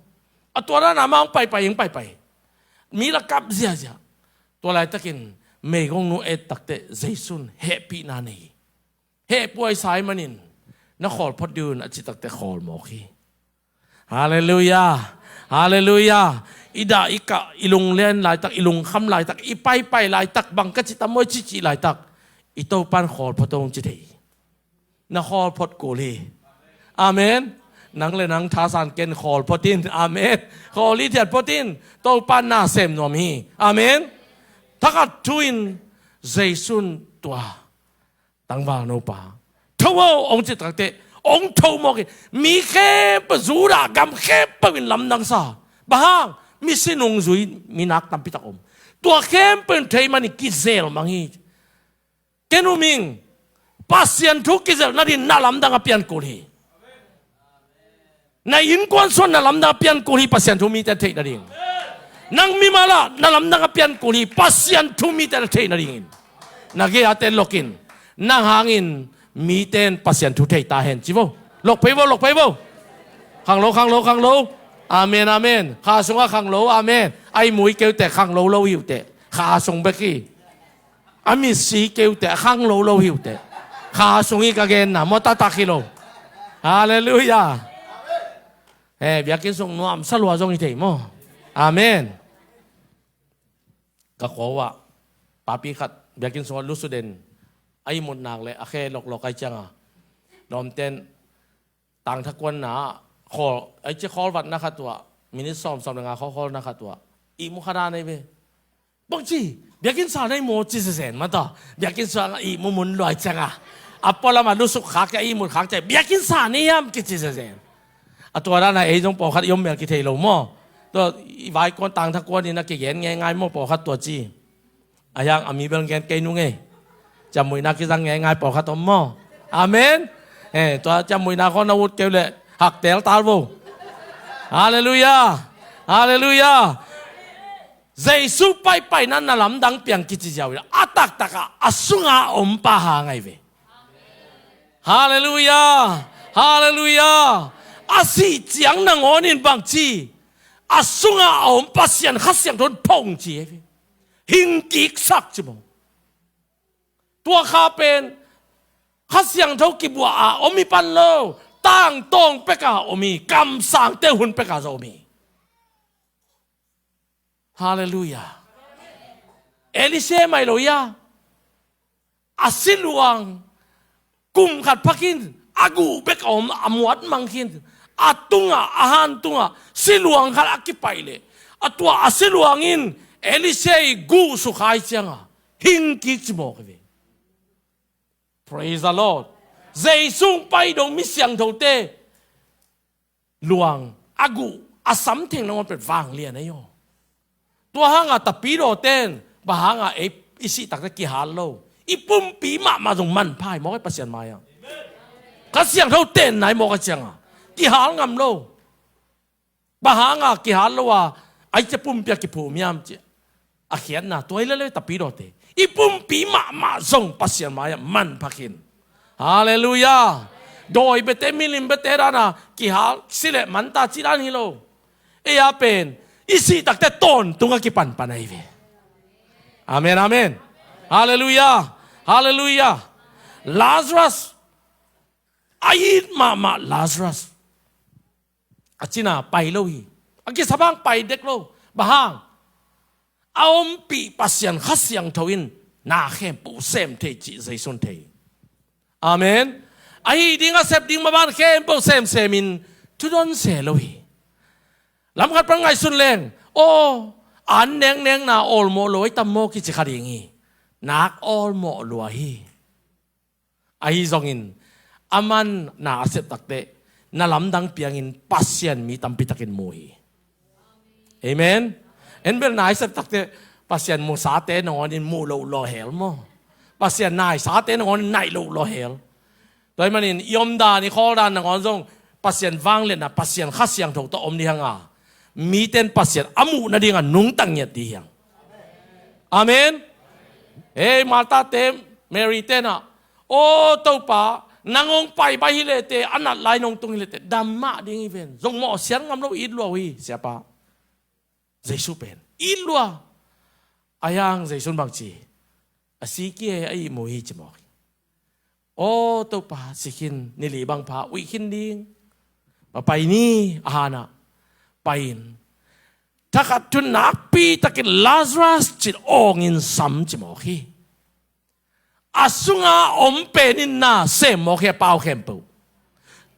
A tua dan a amah hong paipai, hong paipai, mi la kap ziahziah. Tua laitakin meigongnu et takte Jesu'n hehpihna nei hi. Hehpihhuai sa ahih manin, na khawl phot ding un a cih takte khawl mawk hi. Halleluiah. Halleluiah. I dah i kah, i lunglen laitak, i lungkham laitak, i paipai laitak, bang ka ci tam maw i cihcih laitak, i Topa'n khawl phot o hong ci thei hi. Na khawl phot kul hi. Amen. Nang le nang thasan ken khawl phot in. Amen. Khawl hithiat phot in. Topa'n na sem nuam hi. Amen. Thakhat thu in Jesu'n tua tangvalno pa, tho o, ong cih takte ong tho mawk hi. Mi khempeuh, Judah gam khempeuh in lamdang sa. Bang hang? Misi nungzui, mi nak tampi tak om. Tua khempeuh in thei manin kizel mang hi. Ken um ing. Pasian thu kizelh nadingin na lamdang a pian kul hi. Na innkuan sungah na lamdang a pian kul hi, Pasian thu mite theih nading. Nang mimal ah na lamdang a pian kul hi, Pasian thu mite na theih nadingin. Na gei-ate lok in. Nang hangin mite in Pasian thu thei ta hen ci vo. Lok phei vo, lok phei vo. Khanglo, khanglo, khanglo. Amen, amen. Kha sungah khanglo, amen. A ihmu hi kei uh teh, khanglo lo hi uh teh. Kha sung bek hi. A misi kei uh teh, a khanglo lo hi uh teh. Kha sung hi ka genna, maw, taktak hi lo. Halleluiah. Eh, biakinn sung nuamsa lua zong hi thei maw. Amen. Ka khuaua papi khat biakinn sungah lusuk den, a ihmut nak leh a khe loklok ahih ciangin, lawmten tangthakuanna ah khawl, a ihci khawl vatna khat uh ah, minit sawm, sawm le nga khawl, khawlna khat uh ah ihmu kha dan ahi ve. Bangci, biakinn sa na hi maw ci zenzen mah ta. Biakinn sa ihmu mun lua ahih ciangin, a pualam ah lusuk khak ciang, ihmut khak ciang, biakinn sa na hiam kici zenzen. A tua dan a ei zong pawlkhat i om mel kithei lo maw. Tua i vaikuan tangthakuan in a kigen ngeingai maw pawlkhat tua ci. A hiang a mi bel gen kei nung ei. Ciammuihna kizang ngeingai pawlkhat om maw. Amen. Eh, tua ciammuihna khawng na ut kei uh leh haktel tal vo. Halleluiah. Halleluiah. Jesu paipaina na lamdang piang kici ziau hi a, a taktak ah a sunga om pa hang ahi ve. Halleluiah. Halleluiah. A sih ciang nangawnin bangci, a sungah a om Pasian Kha Siangtho in phongci hi. Hingkiksak ci maw. Tua kha pen Kha Siangtho kibuah a om hi pan lo, tangtawng peka om hi, kamsangte hun peka zong om hi. Halleluiah. Elisha mai lo ia, a siluang kum khat phakin a guh bek a om, a muat mang khin, a tungah, a han tungah siluang khat a kipaih leh, a tua a siluang in Elisha i guh sukhai cianga hingkik ci mawk hi ve. Praise the Lord. Jesu pai dong mi siangthote luang, a guh, a samtheng nangawn pet vanglian ahi aw. Tua hanga tapidawten bang hanga ei i sih takte kihal lo, i pumpi mahmah zong manpha hi mawk ei Pasian mai-ah. Kha Siangtho tenna hi mawk a cianga kihal ngam lo. Bang hanga kihal lo a, a i cia pumpi a kiphum hiam ci a khiatna tua hi lele tapidawte. I pumpi mahmah zong Pasian mai-ah manpha khin. Halleluiah. Dawi bete, milim bete dana kihal sileh manta ci dan hi lo. Ei a pen i sih takte tawntunga kipanpan ahi ve. Amen, amen. Halleluiah. Halleluiah. Lazarus, a it mahmah Lazarus, a cina pai lo hi. A kisa bang pai dek lo. Bang hang? A ompih Pasian Kha Siangtho in na khempeuh sem thei cih Jesu in thei. Amen. A hih ding a sep ding maban khempeuh semsemin thudon se lo hi. Lamkhat pan ngaihsun leng, aw, an neknekna awlmawh lo ahi tam maw kici kha ding hi. Nak awlmawh lua hi. Ahi zongin aman na a sep takteh na lamdang piangin Pasian mi tampi takin mu hi. Amen. En bel na a sep takteh Pasian musate nangawnin mu loh lawhel maw? Pasian naisate nangawnin naih loh lawhel. Tua ahih manin i omdan i khawldan nangawn zong Pasian vangliatna, Pasian Kha Siangtho tawh om dihanga mite in Pasian a muh nadinga nungta ngiat dih hiang. Amen. Hei, Martha te, Mary tenah, aw Topa, nang hong pai bai hilehte, a nat lai nong tung hilehte dam mah ding hi ven. Zong mawh sian ngam lo, it lua uh hi. Siapa, Jesu pen it lua. A hiang Jesu in bangci, a si kei, a ihmu hi ci mawk hi. Aw Topa, si khin, nili bang pha uih khin ding. Papai ni, a hanah pai-in thakhat thu nakpi takin Lazarus cin awngin sam ci mawk hi. A sunga om pen in na sem mawk hi a pau khempeuh.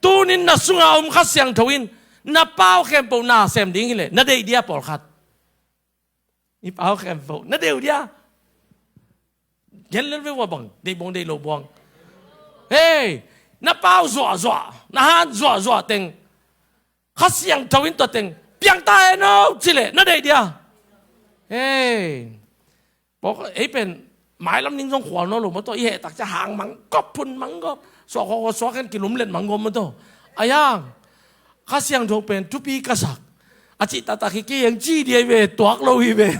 Tunin na sunga om Kha Siangtho in na pau khempeuh na sem ding hileh na deih dia pawlkhat. I pau khempeuh na deih uh dia. Gen lel ve ua bang, deih buang deih lo buang. Hei, na pau zuahzuah, na han zuahzuah teng Kha Siangtho in tua teng piangta hen aw cileh na deih dia. Hei, pawk ei pen mailam ning zong khual nawn lo maw tawh, i hehtak cia hang mang gawp, phun mang gawp, suak khawkhaw suak hen kilumlet mang gawp maw tawh. A hiang Kha Siangtho pen thupi ka sak a cih taktak hi kei hiang ci dia hi ve, tuak lo hi ve.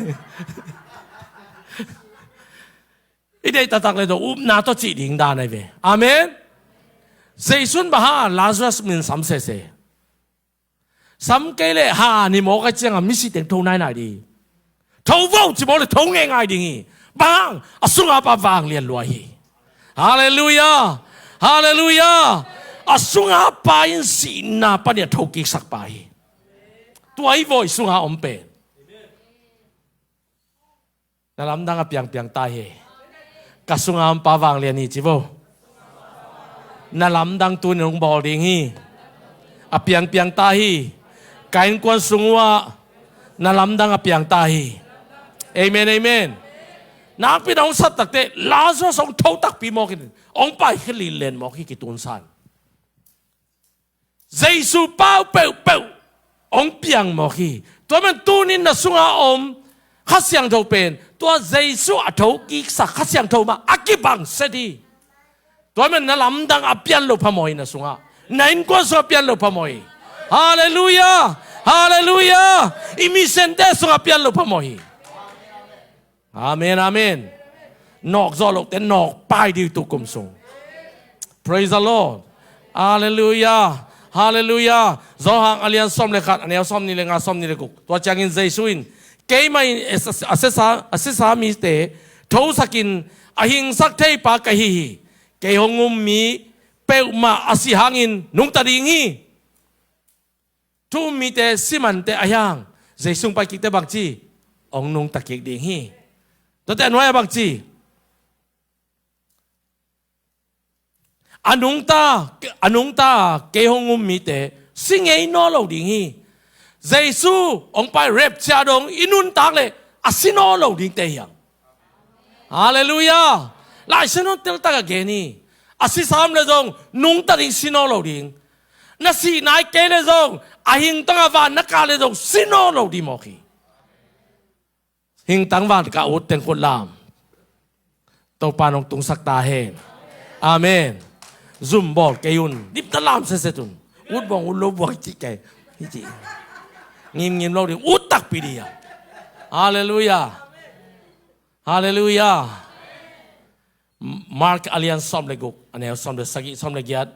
I deih taktak le tawh upna tawh cih ding dan ahi ve. Amen. Jesu in bang hang Lazarus min sam sese? Sam kei leh ha ni mawk a cianga misi teng tho nainai dih. Tho vo ci mawk le tho ngeingai ding hi. Bang hang? A sunga pa vanglian lua hi. Halleluiah. Halleluiah. A sunga pa in sihna panin a thokiksak pa hi. Tua hi vawi sunga om pen. Na lamdang a piangpiang ta hi. Ka sunga om pa vanglian hi ci vo. Na lamdang tunin hong bawl ding hi. A piangpiang ta hi. Ka innkuan sung uhah na lamdang a piang ta hi. Amen, amen. Nakpi na hong sat takte Lazarus hong tho takpi mawkin hong paikhia linlen mawk hi kitunsan. Jesu pau peuhpeuh hong piang mawk hi. Tua man tunin na sunga om Kha Siangtho pen tua Jesu a thokiksak Kha Siangtho mah a kibang set hi. Tua man na lamdang a pian lo phamawh hi na sungah. Na innkuan sungah pian lo phamawh hi. Halleluiah. Halleluiah. I misente sungah pian lo phamawh hi. Amen, amen. Nawk zawh lohte nawk pai dih uh tu kum sung. Praise the Lord. Halleluiah. Halleluiah. Johan a lian sawm le khat, a neu sawmnih le nga, sawmnih le guk. Tua ciangin Jesu in, "Keimah in a sia, a siasa, a siasa mite thosakin a hingsak theipa ka hi hi. Kei hong um mi peuhmah a si hangin nungta ding hi." Thu um mite, simante ahi hang, Jesu hong pai kikte bangci? Hong nungta kik ding hi. Tuate a nuai-ah bangci? A nungta, a nungta kei hong um mite si ngei nawn lo ding hi. Jesu hong pai rapture dong i nuntak leh a si nawn lo dingte hi hang. Halleluiah. Lai Siangtho teltak a gen hi. A sisa om leh zong nungta ding, si nawn lo ding. Na sih nai kei leh zong, a hing tawh a van na kah leh zong si nawn lo ding mawk hi. Hingtang van kah utteng khut lam. Topa nong tungsak ta hen. Amen. Zum bawl kei un. Dipna lam seset un. Ut bawng ut lo buai cih kei. Hi cih. Ngimngim lo ding. Ut takpi ding a. Halleluiah. Halleluiah. Mark a lian sawm le guk, a neu sawm le sagih, sawm le giat.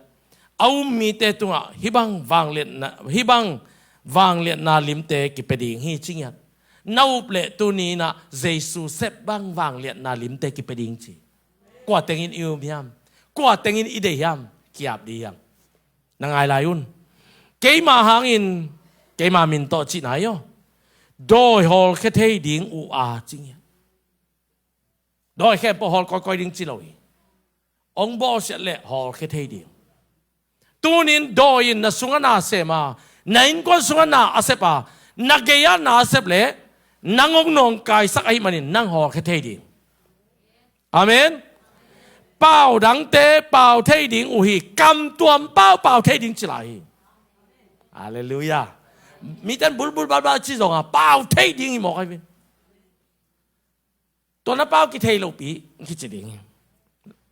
A um mite tungah hih bang vangliatna, hih bang vangliatna limte kipia ding hi, ci ngiat. Na up leh tuni in ah Jesu sep bang vangliatna limte kipia ding ci. Kua tengin i um hiam? Kua tengin i deih hiam? Ki-ap ding hi hang. Na ngai lai un. Keima hangin, keima min tawh cihna hi aw. Dawi hawlkhia thei ding uh a, ci ngiat. Dawi khempeuh hawl kawikawi ding ci lo hi. Hong bawlsiat leh hawlkhia thei ding. Tunin dawi in na sungah na sem a, na innkuan sungah na a sep a, na gei-ah na a sep leh, nang hong nawngkaisak ahih manin nang hawlkhia thei ding. Amen. Pau dangte pau thei ding uh hi, kam tuam pau pau thei ding ci lai hi. Halleluiah. Miten bulbul balbal ci zong a, pau thei ding hi mawk ahi ve. Tua na pau kithei lopi kici ding hi.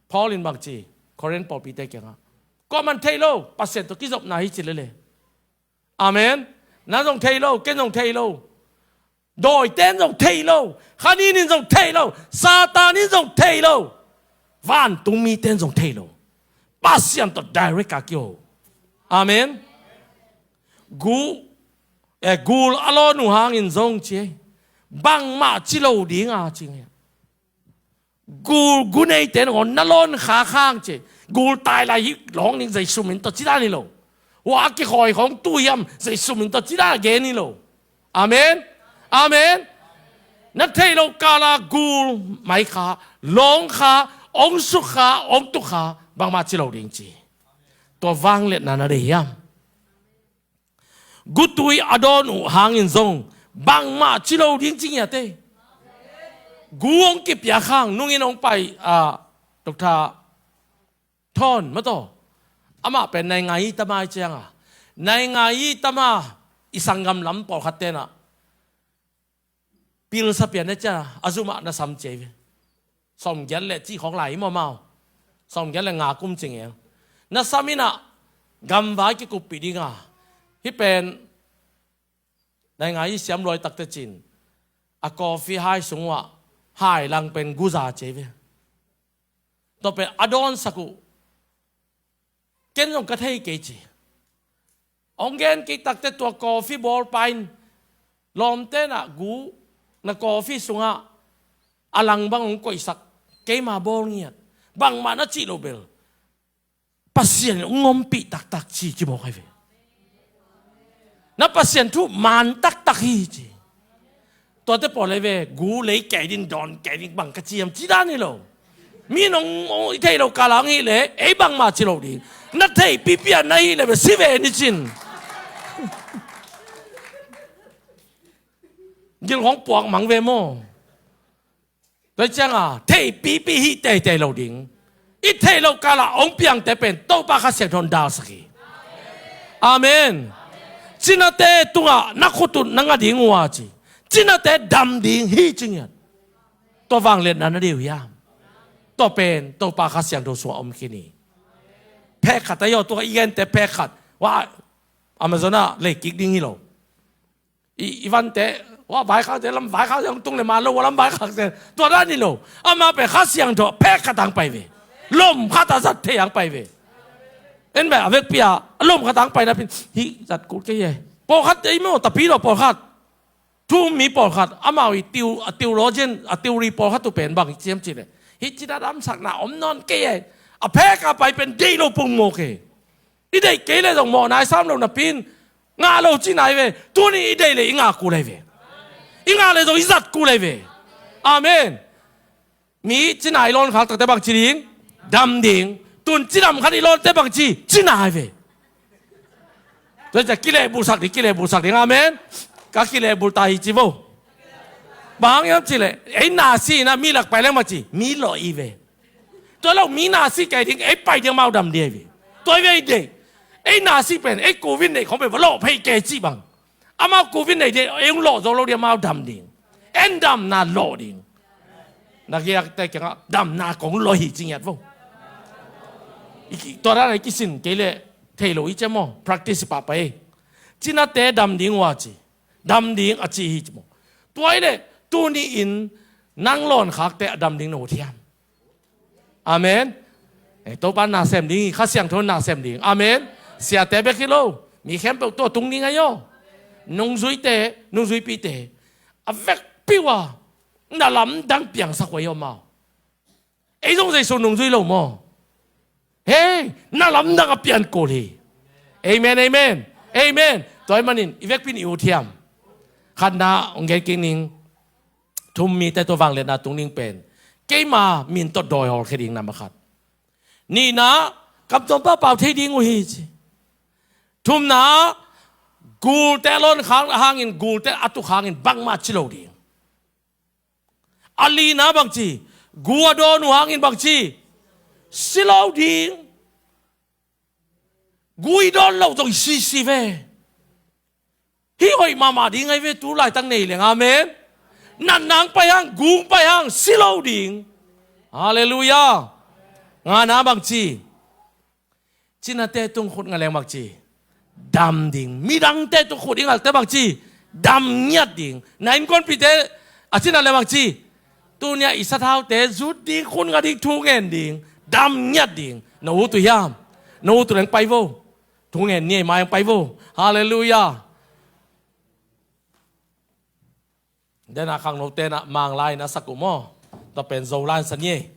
Paul in bang ci, Korin pawlpite kiangah, kuaman thei lo, Pasian tawh kizopna hi ci lele. Amen. Nang zong thei lo, ken zong thei lo. Dawiten zong thei lo. Khan in in zong thei lo. Satan in zong thei lo. Vantung miten zong thei lo. Pasian tawh direct a kiho. Amen. Gu, eh, gul a lawn uh hangin zong ci ei. Bangmah ci lo ding a ci nge. Gul gu neite nangawn na lawn kha khang ci. Gul tai lai hi lawng ning Jesu min tawh ci dan hi lo. Hua a kikhawi khawng tu hiam Jesu min tawh ci dan a gen hi lo. Amen. Amen. Na theih loh kala gul mai kha, lawng kha, ong suk kha, ong tuk kha, bangmah ci lo ding ci. Tua vangliatna na deih hiam? Gutui a dawn uh hangin zong bangmah ci lo ding ci ngiat ei. Gu hong kipiak hang nungin hong pai, ah, Doctor Thawn mataw. Amah pen naingai i tama i cianga, naingai i tama i sanggam lam pawlkhat tenah pil sa pian na cia a zumah na sam cia i ve. Sawmgiat le cih khawng lai i mawmaw. Sawmgiat le nga kum cingeng na sam inah gamvai kikuppih dinga. Hih pen naingai i siam luai takte cin a coffee hai sung uah hai lang pen guza cia i ve. Tua pen a dawnsak uh. Ken zong ka thei kei ci. Hong gen kei takte tua coffee bawlpa in lawmte nah gu na coffee sungah a lang bang hong koihsak, keima bawl ngiat. Bangmah na cih loh bel Pasian in hong ompih taktak ci kimawk ahi ve. Na Pasian thu man taktak hi ci. Tuate pawl ahi ve, gu lei kei din dawn kei din bang ka ciam ci dan hi lo. Mi nong i theih loh kala hong hih leh ei bangmah ci lo ding. Na theih pipi a na hih leh ve si ve ni cin. Gil hong puak mang ve maw? Tua cianga theih pipi hih teitei lo ding. I theih loh kala hong piangte pen Topa Kha Siangtho in dalsak hi. Amen. Cinate tungah na khut uh na nga ding uh a ci. Cinate dam ding hi ci ngiat. Tua vangliatna na deih uh hiam? Tua pen Topa Kha Siangtho sungah om khin hi. Phek khat ahi aw, tua i gente phek khat. Wa, Amazon ah lei kik ding hi lo. I, i vante, wa, vaikhakte lam vaikhakte hong tung le man lo, wa lam vaikhakte. Tua dan hi lo. Amah pen Kha Siangtho phek khat hong pai ve. Lom khat a zat thei hong pai ve. En beh, a vekpi a, a lom khat ang paina pen, hih zat kul kei e. Pawlkhat ei maw, tapi lo pawlkhat. Thu um mi pawlkhat, amau i tiu, a theologian, a theory pawlkhat uh pen bang i ciam cih leh, hih cina damsakna om nawn kei e. A phek a pai pen deih lo pongmawk e. I deih kei leh zong mawhna i sam lo napi in, ngah lo cihna hi ve. Tuni i deih leh i ngah kul ahi ve. I ngah leh zong i zat kul ahi ve. Amen. Mi cina i lawn khak takte bang ci ding? Dam ding. Tun cidam khat i lawnte bang ci? Cina ahi ve. Tua ciah kilehbulhsak ding, kilehbulhsak ding. Amen. Ka kilehbulh ta hi ci vo. Bang hang hiam cih leh, ei na si in ah mi lak pai leng bang ci? Mi lawh hi ve. Tua lo mi na si kei ding, ei pai ding amau dam ding ahi ve. Tua hi ve i deih. Ei na si pen, ei covid neih khong pen va lawh phei kei cih bang. Amau covid neih ding, ei hong lawh zo lo ding, amau dam ding. En damna lawh ding. Na giakte kiangah damna kong lawh hi ci ngiat vo. I ki-, tua dan a i kisin kei leh thei lo i ci maw, practice pahpah ei. Cinate dam ding uh a ci. Dam ding a ci hi ci maw. Tua hi leh tuni in nang lawnkhakte a dam ding na ut hiam? Amen. Eh, Topa na sem ding hi, Kha Siangtho na sem ding. Amen. Siate bek hi lo. Mi khempeuh tua tung ding ahi aw. Nungzuite, nungzuipite. A vekpi uh a, na lamdang piangsak uh ahi aw maw. Ei zong Jesu nungzui lo maw. Hei, na lamdang a pian kul hi. Amen, amen. Amen. Tua ahih manin, i vekpi in i ut hiam? Khatna, hong gen kik ning. Thu um mite tawh vangliatna tung ding pen, keima min tawh dawi hawlkhia ding, number khat. Nihna, kamtuam pahpau thei ding uh hi ci. Thumna, gulte a lawnkhak hangin, gulte a tuk hangin bangmah ci lo ding. A lina bang ci? Gu a dawn uh hangin bang ci? Si lo ding. Gu i dawn loh zong i sisi ve. Hih hoih mahmah ding ahi ve, tu laitak nei leng. Amen. Natna hong pai hang, gu hong pai hang, si lo ding. Halleluiah. Ngana bang ci? Cinate tung khut nga leng bang ci? Dam ding. Midangte tung khut i ngalte bang ci? Dam ngiat ding. Na innkuanpihte a cinat leng bang ci? Tuni-ah i sathaute zut ding, khut nga ding, thu ngen ding. Dam ngiat ding. Na ut uh hiam? Na ut uh leng pai vo. Thu ngen ni ei mai ang pai vo. Halleluiah. Dena khangnote na Manglai na sak uh maw. Tua pen Zolai sa ni ei.